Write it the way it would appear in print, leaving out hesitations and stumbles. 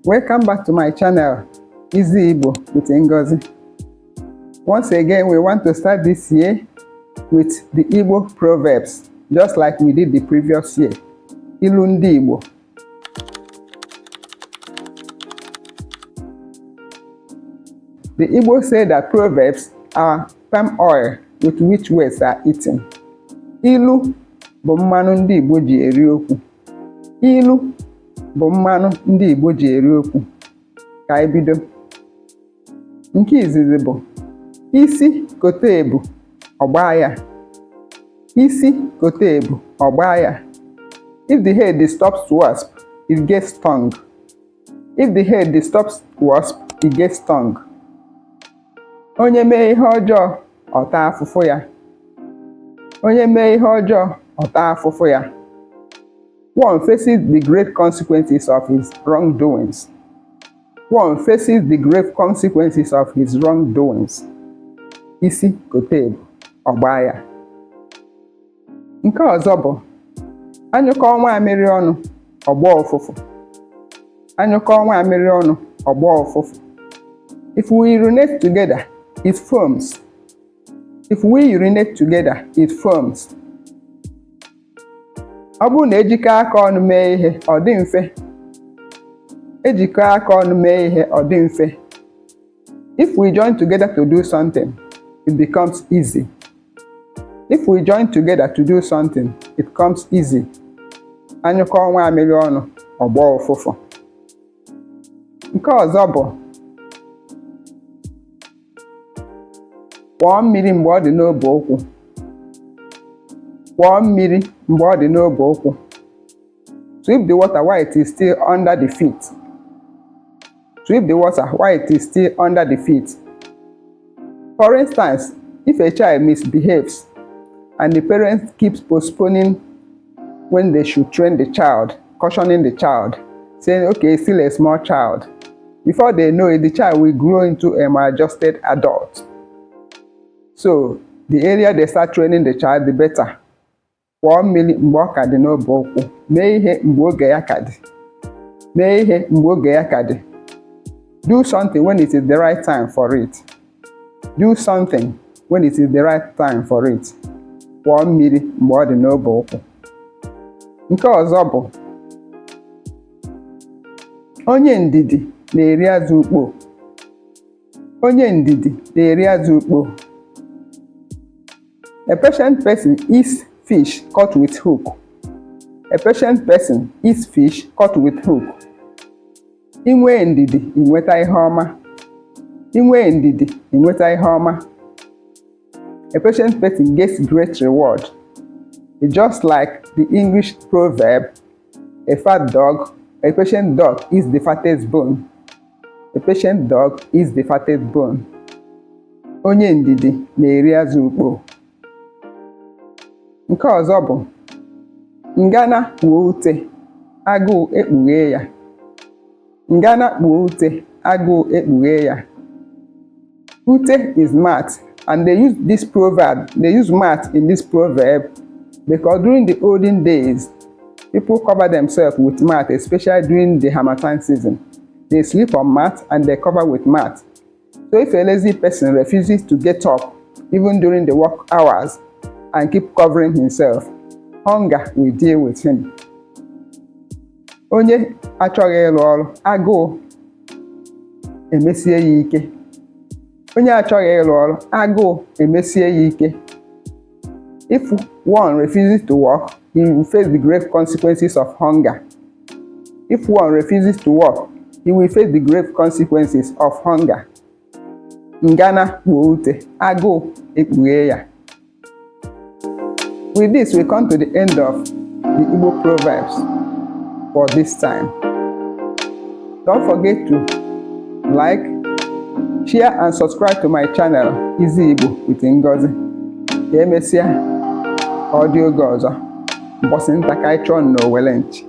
Welcome back to my channel, Easy Igbo with Ngozi. Once again, we want to start this year with the Igbo proverbs, just like we did the previous year. Ilu ndị Igbo. The Igbo say that proverbs are palm oil with which words are eaten. Ilu bụ mmanụ ndị Igbo ji eri okwu. Ilu bụ mmanụ ndị Igbo ji eri okwu. Ka anyị bido. Nke izizi bụ isi kote ebu, ọ gbaa ya. Isi kote ebu, ọ gbaa ya. If the head disturbs wasp, it gets stung. If the head disturbs wasp, it gets stung. Onye mee ihe ọjọọ, ọ taa afụfụ ya. Onye mee ihe ọjọọ, ọ taa afụfụ ya. One faces the grave consequences of his wrongdoings. One faces the grave consequences of his wrongdoings. Isi kote ebu, ọ gbaa ya. Nke ọzọ bụ anyụkọọ nwamịrị ọnụ, ọ gbọọ ụfụfụ. Anyụkọọ nwamịrị ọnụ, ọ gbọọ ụfụfụ. If we urinate together, it foams. If we urinate together, it foams. Ọ bụrụ na ejikọọ aka ọnụ mee ihe, ọ dị mfe. Ejikọọ aka ọnụ mee ihe, ọ dị mfe. If we join together to do something, it becomes easy. If we join together to do something, it comes easy. Anyụkọọ nwamịrị ọnụ, ọ gbọọ ụfụfụ. Nke ọzọ bụ kwọọ mmiri mgbe ọ dị n'obo ụkwụ. Kwọọ mmiri mgbe ọ dị n'obo ụkwụ. Sweep the water while it is still under the feet. Sweep the water while it is still under the feet. For instance, if a child misbehaves and the parent keeps postponing when they should train the child, cautioning the child, saying, okay, it's still a small child. Before they know it, the child will grow into a maladjusted adult. So the earlier they start training the child, the better. Kwọọ mmiri mgbe ọ ka dị n'obo ụkwụ. Mee ihe mgbe oge ya ka dị. Mee ihe mgbe oge ya ka dị. Do something when it is the right time for it. Do something when it is the right time for it. Kwọọ mmiri mgbe ọ dị n'obo ụkwụ. Nke ọzọ bụ onye ndidi na-eri azụ ukpoo. Onye ndidi na-eri azụ ukpoo. A patient person eats fish caught with hook. A patient person eats fish caught with hook. I nwee ndidi, i nweta ihe ọma. I nwee ndidi, i nweta ihe ọma. A patient person gets great reward. It's just like the English proverb, a fat dog, a patient dog eats the fattest bone. A patient dog eats the fattest bone. Onye ndidi na-eri azụ ukpoo. Nke ọzọ bụ ngana kpuo ute, agụụ ekpughee ya. Ngana kpuo ute, agụụ ekpughee ya. Ute is mat, and they use this proverb, they use mat in this proverb because during the olden days, people cover themselves with mat, especially during the harmattan season. They sleep on mat and they cover with mat. So if a lazy person refuses to get up, even during the work hours, and keep covering himself, hunger will deal with him. Onye achọghị ịrụ ọrụ, agụụ emesie ya ike. Onye achọghị ịrụ ọrụ, agụụ emesie ya ike. If one refuses to work, he will face the grave consequences of hunger. If one refuses to work, he will face the grave consequences of hunger. Ngana kpuo ute, agụụ ekpughee ya. With this, we come to the end of the Igbo proverbs for this time. Don't forget to like, share, and subscribe to my channel, Easy Igbo with Ngozi. Ka emesịa, ọ dị oge ọzọ. Mbọsị nta ka anyị chụọ n'owele nchi.